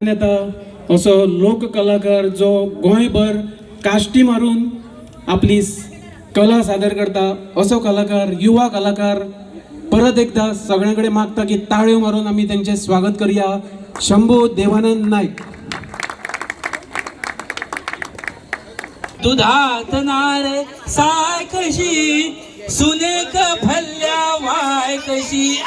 येता असो लोक कलाकार जो गोंयभर काश्टी मारून आपली कला सादर करता असो कलाकार, युवा कलाकार परत एकदा सगळ्यां कडेन मागता की ताळयो मारून आमी तेंचें स्वागत करया. शंभू देवानंद नायक. दुधात नारे साय कशी, सुनेक भल्ल्या वाय कशी. आ!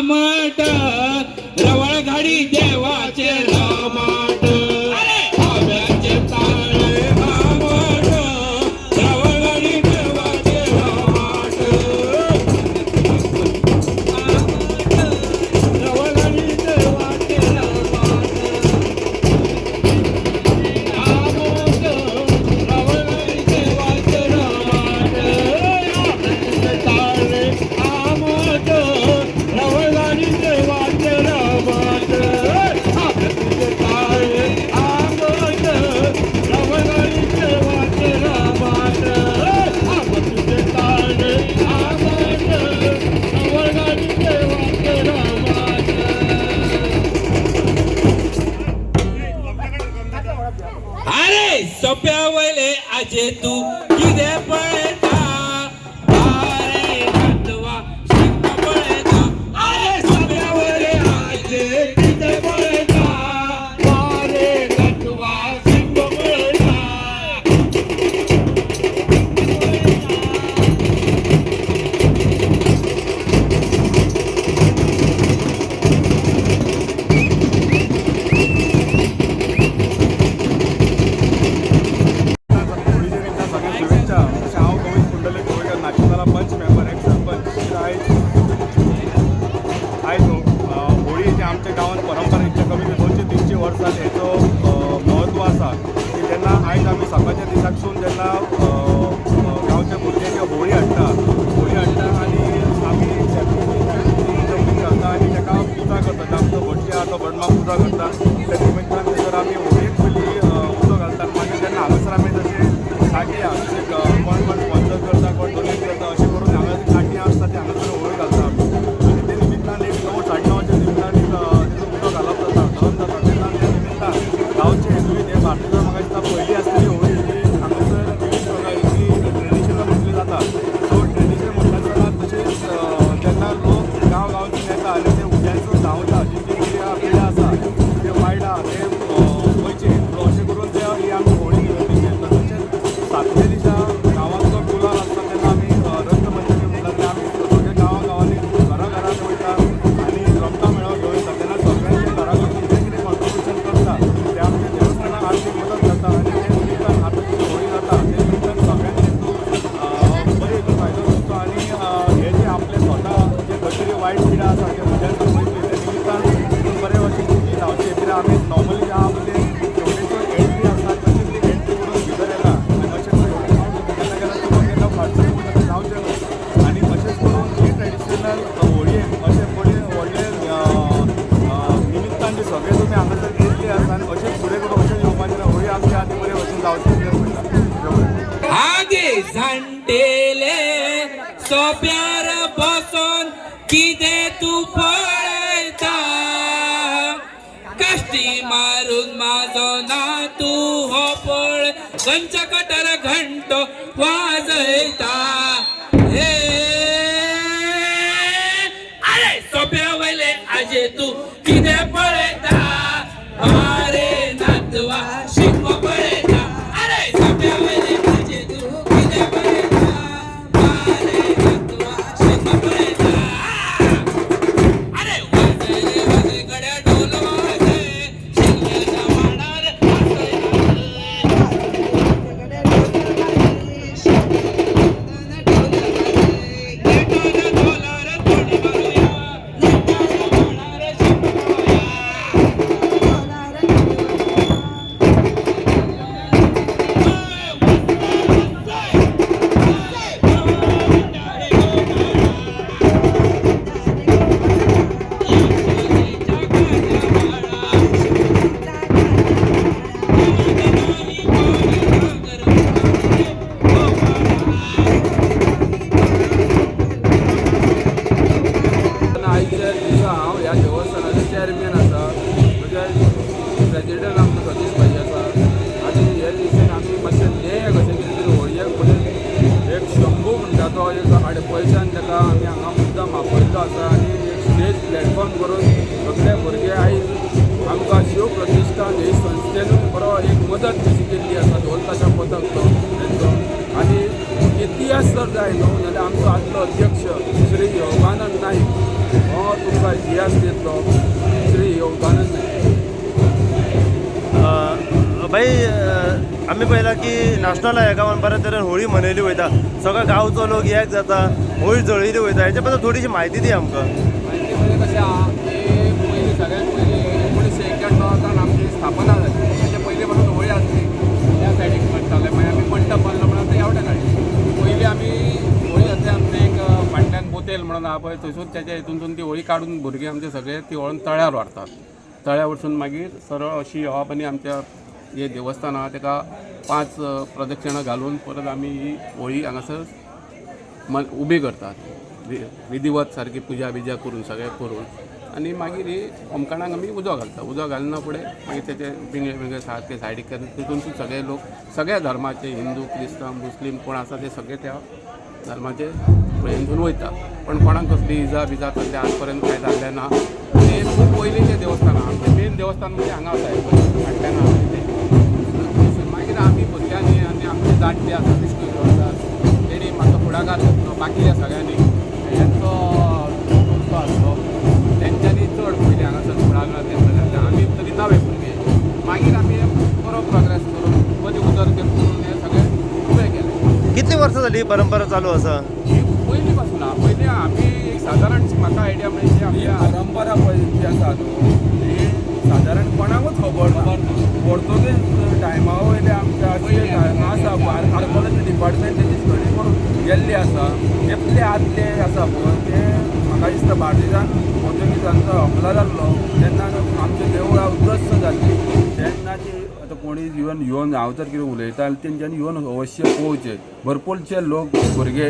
मट रवळ घाडी देवाचे रमाट, आव्याचे ताळे आमट, रवळ घाडी देवाचे रमाट, रवळ घाडी देवाचे रमाट, आमट रवळ घाडी देवाचे रमाट, आव्याचे ताळे आमट, रवळ घाडी देवाचे रमाट, आव्याचे ताळे आमट, रवळ घाडी देवाचे रमाट, आव्याचे ताळे आमट, रवळ घाडी देवाचे रमाट. अरे सोप्या वयले आजे तू कितें पळयता? अरे नातवा शिगमो पळयता. अरे सोप्या वयले आजे कितें पळयता? अरे नातवा शिगमो पळयता. होळीच्या निमतान सगळ्यांक शुभेच्छा. अशें हांव गोविंद पुंडलीक गोवेकर, नागशें पंच मेंबर, एक्स सरपंच. आयज आयज होळी जी आमच्या गांवांत परंपरा इतल्या कमी 200-300 वर्सां हेचो म्हत्व आसा की जेन्ना आयज आमी सकाळच्या दिसाकसून जेन्ना गांवच्या भुरगे जे होळी हाडटा, होळी हाडटा आनी आमी जमनीन घालता आनी ताका पुजा करता. आमचो भटजी आहा तो भटमाम पुजा करता. त्या निमित्तान थंयसर आमी होळयेक पयलीं उदक घालता. मागीर जेन्ना हांगासर आमी जशें काटी आहा, जशें कोण कोण स्पॉन्सर करता, कोण डोनेट करता, अशें करून हांगा काटी आसता ती हांगासर होळी घालता आमी. आनी ते निमित्तान एक 9-9:30च्या निमित्तान एक तेजो उदक घालप जाता, दहन जाता. तेन्ना त्या निमित्तान गांवचे हिंदू हे भारतीय, म्हाका दिसता पयली आसतली होळी ही हांगासर विवीध प्रकारची ट्रेडिशनल म्हटली जाता. सो ट्रेडिशन म्हणटा आसतना तशेंच जेन्ना लोक गांव गांवच्यान येता आनी ते उज्यांचो धांवता, जी जी पिड्या पिड्या आसा ते वायट आहा ते वयचे, अशें करून ते ही आमी होळी निवेदन केली. तशेंच सातव्या दिसा गांवांतलो गुलाल आसता तेन्ना आमी रंगपंचमी म्हणटा ते आमी सगळे गांवा गांवांनी घरा घरान वयता आनी रोमटां मेळाव घेवन येता. तेन्ना सगळ्यांच्या घरा कडसून जें कितें कॉन्ट्रिब्युशन करता तें आमच्या देवस्थानाक आर्थिक मदत जाता. आनी ते निमित्तान आतां जी होळी जाता ते निमित्तान सगळ्यांनी हितून बरे हितून फायदो घेवचो आनी हे जे आपले स्वता जे खंय तरी वायट पिडा आसा ते उज्यान वयतली. त्या निमित्तान हितून बरे भशेन ही जावची. कित्याक आमी नॉर्मली जे आहा पळय ते हेवटेनसून एंट्री आसता, तशीच ती एंट्री करून भितर येता आनी अशें करून केन्ना केन्ना चुकून केन्ना फाटसून वयता, जावचें न्हू. आनी अशेंच करून ही ट्रेडिशनल होळयेक अशें बरे व्हडले निमित्तान जे सगळे तुमी हांगासर येयल्ले आसा आनी अशेंच फुडें करून अशेंच येवपाचें. होळी आमची आहा ती बरे भशेन जावची अशें म्हणटा. आगे जाणटेले सोप्यार बसोन कितें तूं पळयता? कश्टी मारून माझो ना तू हो पळ गंच्या कटर घंटो वाजयता. हे अरे सोप्या वयले आजे तूं कितें पळयता? अरे नातवा शिगमो पळयता. अरे सोप्या वयले आजे तूं कितें पळयता? अरे नातवा शिगमो पळयता. अरे वाजय रे वाजय गड्या ढोल वाजय, शिगम्याच्या मांडार वाजय. Shit. इतिहास जर जाय न्हू जाल्यार आमचो आदलो अध्यक्ष श्री योगानंद नाईक हो तुमकां इतिहास दितलो. श्री योगानंद नाईक. भाई, आमी पळयलां की नाशनाला ह्या गांवान बऱ्या तरेन होळी मनयली वयता. सगळो गांवचो लोक एक जाता, होळी जळयली वयता. हेच्या बद्दल थोडीशी म्हायती दी आमकां. माहिती म्हणजे कशें आहा की पयलीं सगळ्यात पयलीं 1991 आमची स्थापना जाली. तेच्या पयलीं पासून होळी आसली. त्या सायडीक करताले. मागीर आमी मंडप बांदलो म्हणून आतां ह्या वटेन हाडली. पयलीं आमी होळी जातली आमचें एक फाटल्यान बोतेल म्हणून आहा पळय, थंयसून तेच्या हितूनसून ती होळी काडून भुरगीं आमचे सगळे ती व्हरून तळ्यार व्हरतात. तळ्यार वचून मागीर सरळ अशी येवप आनी आमच्या जे देवस्थान आहा तेका 5 प्रदक्षिणां घालून परत आमी ही होळी हांगासर उबी करतात. विधिवत सारकी पुजा बिजा करून सगळें करून आनी मागीर ही होमखणाक आमी उजो घालता. उजो घालना फुडें मागीर तेचे पिंगळे बिंगळे सारके सायडीक करून तितून सगळे लोक सगळ्या धर्माचे, हिंदू, क्रिस्तांव, मुस्लीम कोण आसा ते सगळे त्या धर्माचे हितून वयता. पण कोणाक कसली इजा बिजा तसलें आज पर्यंत कांय जाल्लें ना. आनी खूब पयलींचें देवस्थान आहा. आमचें मेन देवस्थान म्हणजे हांगा आसा, फाटल्यान आहा तें. थंयसर मागीर आमी भुरग्यांनी आनी आमचे जाणटे आसा विष्णू देवस्थान तेणी मातसो फुडाकार घेतलो. बाकीच्या सगळ्यांनी हेंचो चुरचो आसलो तेंच्यांनी चड पयलीं हांगासर फुडाकार घेतलो. जाल्यार आमी तरी नवे भुरगे मागीर आमी बरो प्रोग्रेस करून बरी उदरगत करून हें सगळें उबें केलें. कितली वर्सां झाली ही परंपरा चालू आसा? ही पयलीं पासून आहा. पयलीं आमी एक सादारण म्हाका आयडिया म्हणजे आमच्या परंपरा पळय जी आसा न्हू ही सादारण कोणाकूच खबर ना. पोर्तुगीज टायमा वयले आमच्या अशे आसा, आर्कोलॉजी डिपार्टमेंट तेजी स्टडी करून गेल्ली आसा. एकले आदले आसा पळय ते म्हाका दिसता बार्देजान पोर्तुगीजांचो हमला जाल्लो तेन्ना आमच्या देवळां उद्ध्वस्त जाल्ली. तेन्ना ती आतां कोणी येवन येवन हांव जर कितें उलयता जाल्यार तेंच्यांनी येवन अवश्य पळोवचें. भरपूरचे लोक भुरगे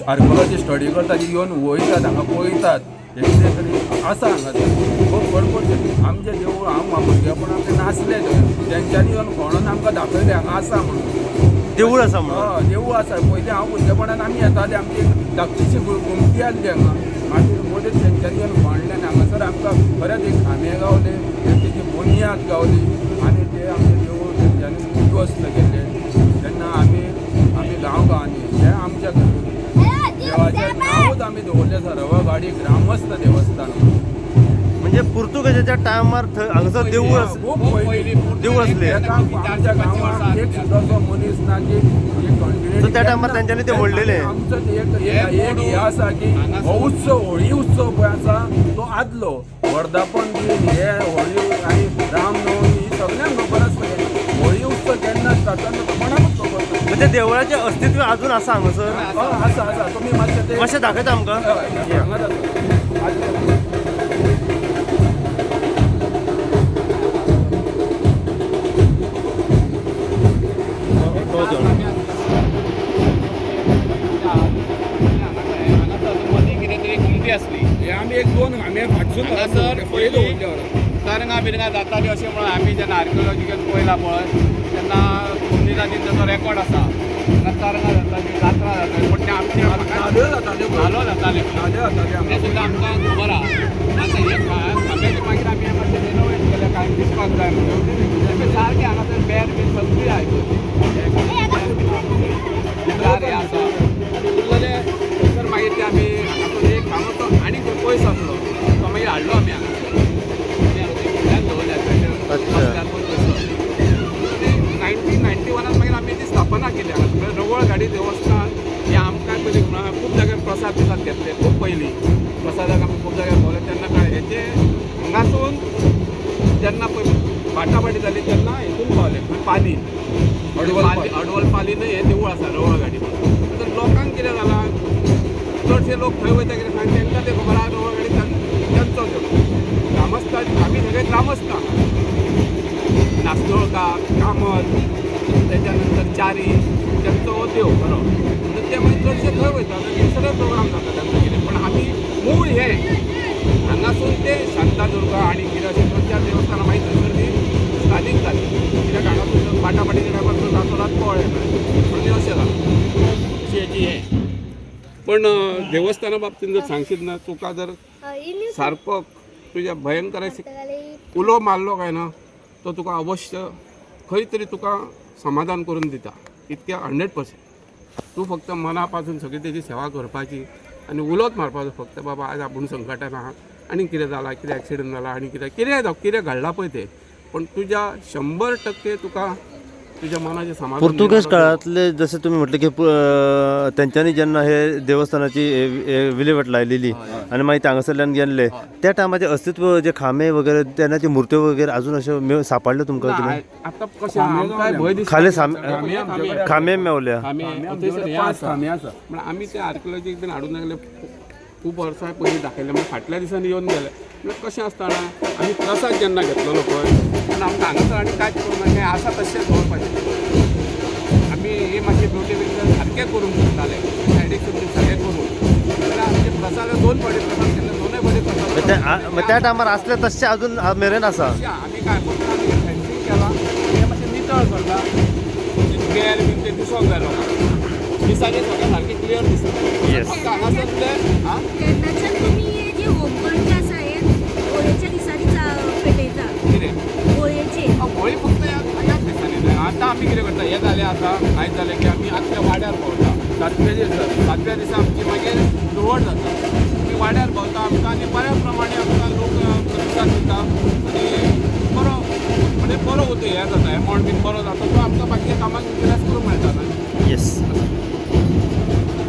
आर्कोलॉजी स्टडी करता, ती येवन वयतात हांगा पळयतात. हें कितें तरी आसा हांगा खूब भरपूर आमचें देवूळ. हांव भुरगेपणान ते नासलें थंय, तेंच्यांनी येवन खणून आमकां दाखयलें हांगा आसा म्हणून. देवूळ आसा म्हणून. हय, देवूळ आसा. पयलीं हांव भुरगेपणान आमी येताले, आमची एक धाकटीशी घुमटी आसली हांगा. मागीर मदीं तेंच्यांनी येवन खणलें आनी हांगासर आमकां खरेंच एक खांबे गावले, एक तेजी बुन्याद गावली आनी ते आमचें देवूळ तेंच्यांनी उद्ध्वस्त केल्लें. तेन्ना आमी आमी गांव गांवांनी हें आमच्या देवाचें नांवूच आमी दवरलें आसा, रवळगाडी ग्रामस्थ देवस्थान. म्हणजे पुर्तुगेजाच्या टायमार थंय हांगासर देवूळ खूब पयलीं. देवूळ आसलें. एका आमच्या गांवांत एक सुद्दां असो मनीस ना की कंटिन्यू. So त्या टायमार तेंच्यांनी ते मोडलेले. आमचो एक एक एक हें आसा की हो उत्सव, होळी उत्सव पळय आसा तो आदलो वर्धापन दीन, हे होळी आनी रामनवमी ही सगळ्यांक खबर आसतलें. होळी उत्सव केन्ना स्टार्ट जाता तो कोणाकूच खबर ना. म्हणजे देवळाचें अस्तित्व अजून आसा हांगासर? हय, आसा आसा. तुमी मातशें ते मातशें दाखयता आमकां? हय, हांगाच आसा आदलें. हांगासर मदीं कितें तरी घुमटी आसली. हे आमी एक दोन आमी फाटसून हांगासर पयलीं पयलीं दवरले. तरंगां बिरंगां जातालीं अशें म्हणून आमी जेन्ना आर्किओलॉजिकल पळयलां पळय तेन्ना कोमनीदादीन ताचो रेकॉर्ड आसा. तेन्ना तरंगां जातालीं, जात्रा जाताली, पूण तें आमचें धालो जाताल्यो पळय. धालो जाताले. धालो जाताले तें हांगा. सुद्दां आमकां खबर आहा. आतां हे खांब्याचे मागीर आमी हें मातशें रिनोवेट केलें, कांय दिसपाक जाय म्हणून. तें सारकें हांगासर बेर बीन सगळी आहा. दार हें आसा उरलेलें थंयसर. मागीर ते आमी हांगासर एक खांबो तो आनी तो पयस आसलो तो मागीर हाडलो आमी हांगासर आनी हांगा ते फुडल्यान दवरले. 1991 मागीर आमी ती स्थापना केली हांगा. म्हणजे रवळगाडी देवस्थान हें आमकां पयलीं खूब जाग्यार प्रसाद बिसाद घेतले. खूब पयलीं प्रसादाक आमी खूब जाग्यार भोंवले तेन्ना कळ्ळें हेचें. हांगासून जेन्ना पळय बाटाबाटी जाली तेन्ना हितून पावले पाली, अडवल पालीन हें देवूळ आसा रवळगाडी म्हणून. आतां लोकांक कितें जालां, चडशे लोक खंय वयता कितें सांग तांकां तें खबर आहा रवळगाडी तांचो देव. ग्रामस्थ आमी सगळे ग्रामस्थ हांगा. नास्नोळकार, कामत, तेच्या नंतर च्यारी, तांचो हो देव खरो. म्हणून ते मागीर चडशे थंय वयता. मागीर सगळे प्रोग्राम जाता तांचो कितें. पण आमी मूळ हें हांगासून ते शांतादुर्गा आनी कितें अशें दोन चार देवस्थानां मागीर थंयसर ती स्थानीक जाली. कित्याक हांगासून बाटाबाटीच्या टायमार रातोरात कळ्ळें म्हणून तें अशें जालें अशी हेची हें. पण देवस्थाना बाबतींत जर सांगशीत ना तुका, जर सारको तुज्या भयंकर अशें उलो मारलो काय ना तो तुका अवश्य खंय तरी तुका समाधान करून दिता इतकें 100%. तूं फक्त मना पासून सगळी तेजी सेवा करपाची आनी उलोत मारपाचो फक्त बाबा आज आपूण संकटान आहा आनी कितें जालां, कितें एक्सिडंट जाला आनी कितें कितें जावं, कितें घडलां पळय तें, पण तुज्या 100% तुका तुज्या मनाचें समाधान पुर्तुगेज मेळटा. काळातले जसे तुम्ही म्हटले की तेंच्यांनी जेन्ना हे देवस्थानाची विलेवाट लायलेली आनी मागीर ते हांगासरल्यान गेल्ले त्या टायमाचे अस्तित्व जे खांबे वगैरे तेन्नाचे मूर्त्यो वगैरे अजून अश्यो सापडल्यो तुमकां ना, कितें? आतां कशें आमकांय भंय दिसता. खाले खांबे खांबे मेवल्या. खांबे थंयसर हें पांच आसा. खांबे आसा. म्हण आमी ते आर्किओलॉजीक बीन हाडून लागले खूब वर्सां पयलीं दाखयलें, मागीर फाटल्या दिसांनी येवन गेले. म्हळ्यार कशें आसता जाणा, आमी प्रसाद जेन्ना घेतलेलो पळय तेन्ना आमकां हांगासर आनी कांयच करूंक ना, हें आसा तशेंच दवरपाचें. आमी हे मातशें ब्युटिफिकेशन सारकें करूंक सोदताले, सायडीक सुद्दां सगळें करून, जाल्यार आमचे प्रसाद दोन फावटी प्रसाद केल्ले, दोनूय फावटी प्रसाद त्या टायमार आसले तशे अजून मेरेन आसा. आमी काय करता, आमी फेन्सींग केलां, हें मातशें नितळ करता, गेर बीन ते दिसोंक जाय लोकांक, दिसांनी सगळें सारकें क्लियर दिसता. फक्त हांगासर ते आं तेन्नाच्यान तुमी हे जे होमखंड जे आसा हे होळयेच्या दिसांनी पेटयता? कितें? होळयेचे. होळी फक्त ह्याच दिसांनी न्हय. आतां आमी कितें करता, हें जालें आतां आयज जालें की आमी आख्ख्या वाड्यार भोंवता. सातव्या दिसा सातव्या दिसा आमची मागीर धुळवट जाता, आमी वाड्यार भोंवता आमकां आनी बऱ्या प्रमाणे आमकां लोक प्रतिसाद दिता आनी बरो म्हणजे बरो उतो हें जाता, एमावंट बीन बरो जाता, तो आमकां बाकीच्या कामाक युटिलायज करूंक मेळटा न्हय.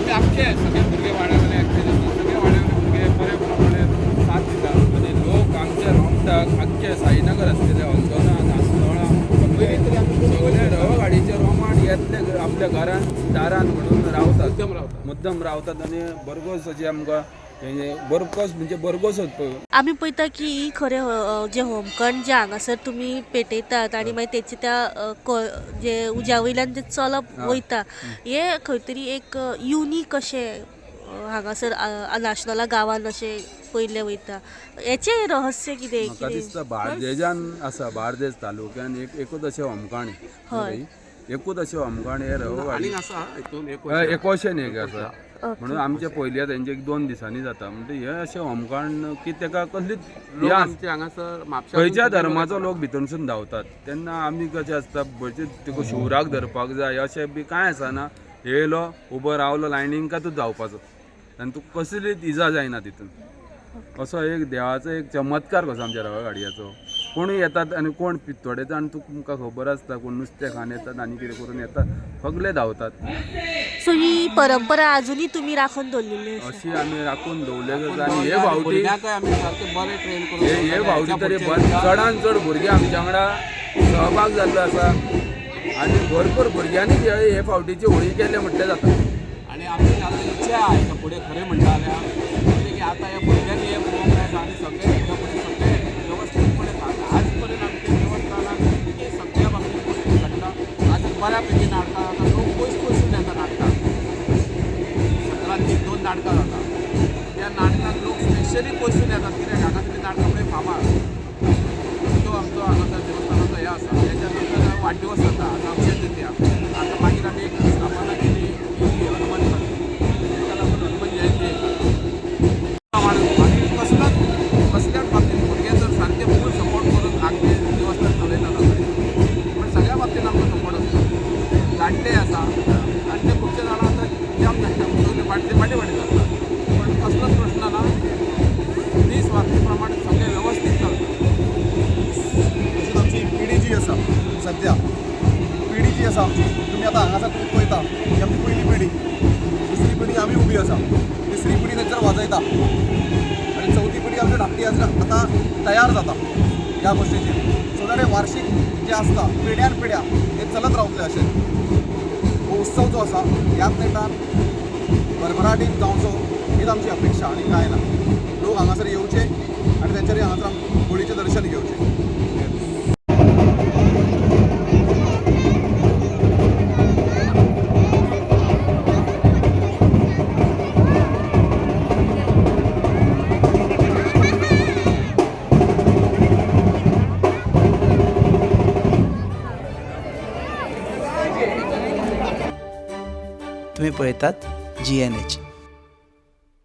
ते आमचे सगळे भुरगे वाड्या वयले एकठांय जाता, सगळे वाड्या वयले भुरगे बऱ्या प्रमाणे साथ दिता. आनी लोक आमच्या रोमटाक आख्खे साईनगर आसतले, अंजोना, नासनोळा, सगळे रवा गाडीचे रोमाट येतले आपल्या घरान दारान म्हणून रावतात, मुद्दम रावतात. मुद्दम रावतात आनी बरगोस अशी आमकां बरगोस म्हणजे बरगोस आमी पळयता की ही खरें जे होमखंड जे हांगासर तुमी पेटयतात आनी मागीर तेचे त्या जे उज्या वयल्यान जे चलप वयता, हे खंय तरी एक युनीक अशें हांगासर नाशनोला गांवान अशें पयलें वयता. हेचें रहस्य कितें? म्हाका कितें दिसता बार्देजान आसा, बार्देज तालुक्यान एक एकूच अशें होमखण, हय. एकूच अशें होमखण हे रवा गाडी आनीक आसा हितून एक एकोशेन एक आसा म्हणून आमचे पयली तेंचे एक 2 दिसांनी जाता. म्हणजे हे अशें होमखण की तेका कसलीच लोक आमचे हांगासर म्हापशा खंयच्या धर्माचो लोक भितरसून धांवतात तेन्ना आमी कशें आसता भरचे तुका शिवराक धरपाक जाय अशें बी कांय आसना. येयलो उबो रावलो लायनीन काय तूं धांवपाचो आनी तुका कसलीच इजा जायना तितून. असो एक देवाचो एक चमत्कार कसो आमच्या रवा गाडयाचो. कोणूय येतात आनी कोण थोडे जाण तुमकां खबर आसता, कोण नुस्तें खावन येतात आनी कितें करून येतात, सगळे धांवतात. सो ही परंपरा अजुनूय तुमी राखून दवरलेली आसा? अशी आमी राखून दवरलेली आसा. आनी हे फावटी भुरग्यांकय आमी सारके बरे ट्रेन करून हे फावटी तरी चडान चड भुरगे आमच्या वांगडा सहभाग जाल्लो आसा आनी भरपूर भुरग्यांनी हे फावटीची होळी केल्ले म्हटलें जाता. आनी आमची आतां इच्छा आहा हेच्या फुडें खरें म्हणटा जाल्यार कितें की आतां ह्या भुरग्यांनी हें पळोवंक जाय आनी सगळें हेच्या फुडें सगळें वेवस्थीतपणे आज पर्यंत आमच्या देवस्थानाक कितें सगळ्या बाबतींत गोश्टी घडटा. आज बऱ्या पैकी नाटकां जाता, लोक पयस पयसून येता नाटकां. संक्रांतीक 2 नाटकां जाता, त्या नाटकाक लोक स्पेशली पयसून येतात कित्याक हांगा तरी नाटकां म्हणजे फामाद. तो आमचो हांगासर देवस्थानाचो हें आसा. तेच्या नंतर वाडदिवस जाता, आतां अक्षय तृतीया. आतां मागीर आमी एक स्थापना केली ही हनुमान, ताका लागून हनुमान जयंती येता. आनी कसलोच कसल्याच बाबतींत भुरगे जर सारके फूल सपोर्ट करून आमचे देवस्थान चलयतात, पूण सगळ्या बाबतींत आमकां सपोर्ट आसता. जाणटे आसा, जाणटे खुबशे जाणां आतां जम जाता, सगळे फाटले फाटीं फाटीं जाता, पूण कसलोच प्रश्न ना, निस्वार्थी प्रमाणे सगळें व्यवस्थीत चलता. तशीच आमची पिढी जी आसा, सद्या पिढी जी आसा आमची, तुमी आतां हांगासर तुमी पळयता ही आमची पयली पिढी, दुसरी पिढी आमी उबी आसा, तिसरी पिढी थंयसर वाजयता आनी चवथी पिढी आमची धाकटी आसा आतां तयार जाता ह्या गोश्टीचेर. सो that हे वार्शीक जे आसता पिढ्यान पिढ्या हे चलत रावतले. अशें हो उत्सव जो आसा ह्याच नेटान भरभराटीन जावचो हीच आमची अपेक्षा आनी कांय ना. लोक हांगासर येवचे आनी तेंच्यांनी हांगासर होळीचें दर्शन घेवचें. तुम्ही पळयतात GNH.